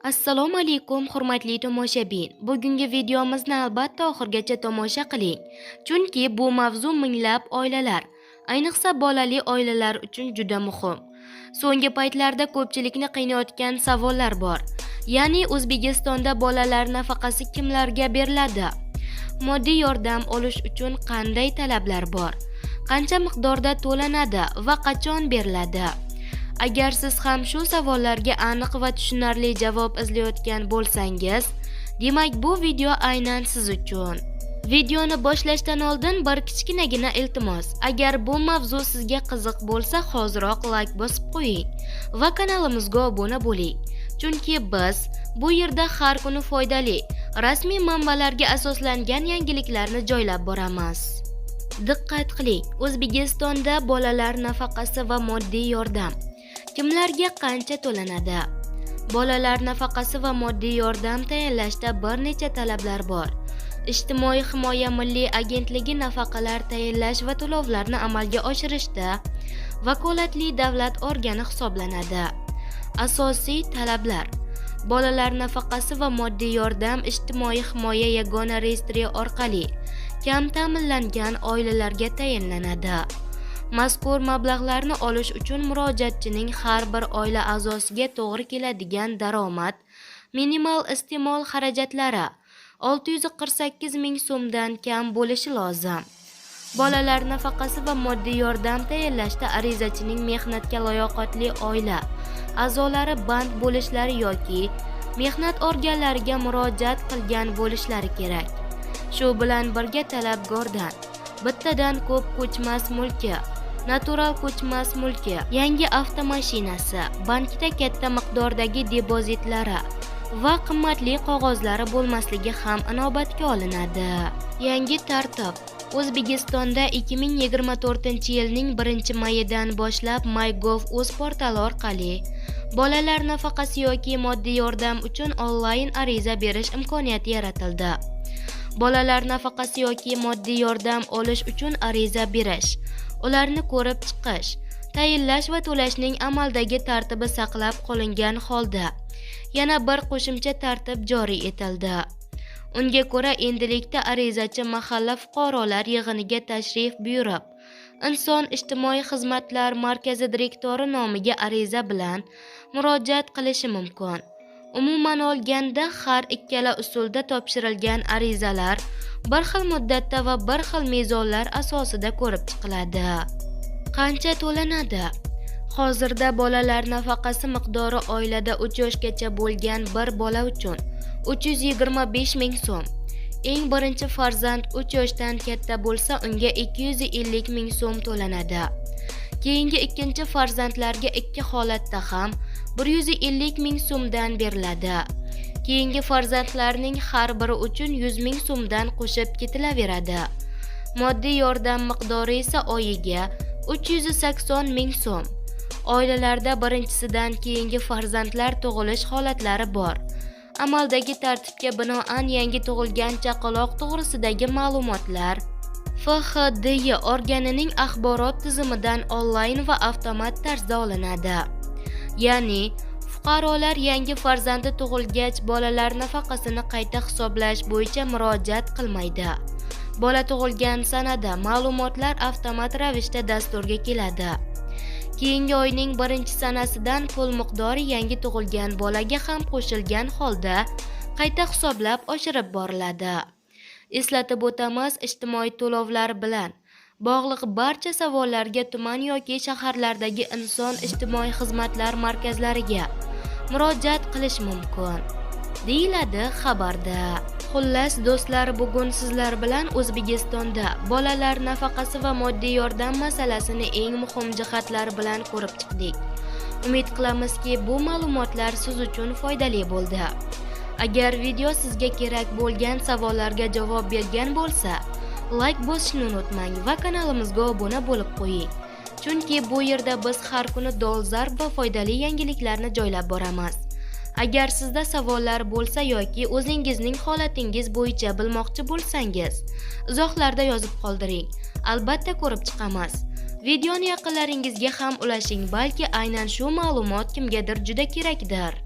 Assalomu alaykum, hurmatli tomoshabin. Bugungi videomizni albatta oxirigacha tomosha qiling. Chunki bu mavzu minglab oilalar, ayniqsa bolali oilalar uchun juda muhim. So'nggi paytlarda ko'pchilikni qiynayotgan savollar bor. Ya'ni O'zbekistonda bolalar nafaqasi kimlarga beriladi? Moddiy yordam olish uchun qanday talablar bor? Qancha miqdorda to'lanadi va qachon beriladi? Agar siz ham shu savollarga aniq va tushunarli javob izlayotgan bo'lsangiz, demak, bu video aynan siz uchun. Videoni boshlashdan oldin bir kichkinagina iltimos. Agar bu mavzu sizga qiziq bo'lsa, hoziroq layk bosib qo'ying va kanalimizga obuna bo'ling. Chunki biz bu yerda har kuni foydali, rasmiy manbalarga asoslangan yangiliklarni joylab boramiz. Diqqat qiling, O'zbekistonda bolalar nafaqasi va moddiy yordam kimlarga qancha to'lanadi? Bolalar nafaqasi va moddiy yordam tayinlashda bir necha talablar bor. Ijtimoiy himoya milliy agentligi nafaqalar tayinlash va to'lovlarni amalga oshirishda vakolatli davlat organi hisoblanadi. Asosiy talablar: bolalar nafaqasi va moddiy yordam Ijtimoiy himoya yagona reyestri orqali kam ta'minlangan oilalarga tayinlanadi. Mazkur mablag'larni olish uchun murojaatchining har bir oila a'zosiga to'g'ri keladigan daromad minimal iste'mol xarajatlari 648 ming so'mdan kam bo'lishi lozim. Bolalar nafaqasi va moddiy yordam tayinlashda arizachining mehnatga layoqatli oila a'zolari band bo'lishlari yoki mehnat organlariga murojaat qilgan bo'lishlari kerak. Shu bilan birga talabgordan bittadan ko'p ko'chmas mulki, natural ko'chmas mulki, yangi avtomashinasi, bankda katta miqdordagi depozitlari va qimmatli qog'ozlari bo'lmasligi ham inobatga olinadi. Yangi tartib: O'zbekistonda 2024-yilning 1-mayidan boshlab MyGov.uz portali orqali bolalar nafaqasi yoki moddiy yordam uchun onlayn ariza berish imkoniyati yaratildi. Bolalar nafaqasi yoki moddiy yordam olish uchun ariza berish, ularni ko'rib chiqish, tayinlash va to'lashning amaldagi tartibi saqlab qolingan holda yana bir qo'shimcha tartib joriy etildi. Unga ko'ra, endilikda arizachi mahalla fuqarolar yig'iniga tashrif buyurib, Inson ijtimoiy xizmatlar markazi direktori nomiga ariza bilan murojaat qilishi mumkin. Umuman olganda, har ikkala usulda topshirilgan arizalar bir xil muddatda va bir xil mezonlar asosida ko'rib chiqiladi. Qancha to'lanadi? Hozirda bolalar nafaqasi miqdori oilada 3 yoshgacha bo'lgan bir bola uchun 325 ming so'm. Eng birinchi farzand 3 yoshdan katta bo'lsa, unga 250 ming so'm to'lanadi. Keyingi ikkinchi farzandlarga ikki holatda ham 150 ming so'mdan beriladi. Keyingi farzandlarning har biri uchun 100 ming so'mdan qo'shib ketilaveradi. Moddiy yordam miqdori esa oyiga 380 ming so'm. Oilalarda birinchisidan keyingi farzandlar tug'ilish holatlari bor. Amaldagi tartibga binoan, yangi tug'ilgan chaqaloq to'g'risidagi ma'lumotlar FHDY organining axborot tizimidan onlayn va avtomat tarzda olinadi. Ya'ni fuqarolar yangi farzandi tug'ilgach bolalar nafaqasini qayta hisoblash bo'yicha murojaat qilmaydi. Bola tug'ilgan sanada ma'lumotlar avtomat ravishda dasturga keladi. Keyingi oyning birinchi sanasidan pul miqdori yangi tug'ilgan bolaga ham qo'shilgan holda qayta hisoblab oshirib boriladi. Eslatib o'tamiz, ijtimoiy to'lovlar bilan bog'liq barcha savollarga tuman yoki shaharlardagi Inson ijtimoiy xizmatlar markazlariga murojaat qilish mumkin, deyiladi xabarda. Xullas, do'stlar, bugun sizlar bilan O'zbekistonda bolalar nafaqasi va moddiy yordam masalasini eng muhim jihatlari bilan ko'rib chiqdik. Umid qilamizki, bu ma'lumotlar siz uchun foydali bo'ldi. Agar video sizga kerak bo'lgan savollarga javob bergan bo'lsa, layk bosishni unutmang va kanalimizga obuna bo'lib qo'ying. Chunki bu yerda biz har kuni dolzarb va foydali yangiliklarni joylab boramiz. Agar sizda savollar bo'lsa yoki o'zingizning holatingiz bo'yicha bilmoqchi bo'lsangiz, izohlarda yozib qoldiring. Albatta ko'rib chiqamiz. Videoni yaqinlaringizga ham ulashing, balki aynan shu ma'lumot kimgadir juda kerakdir.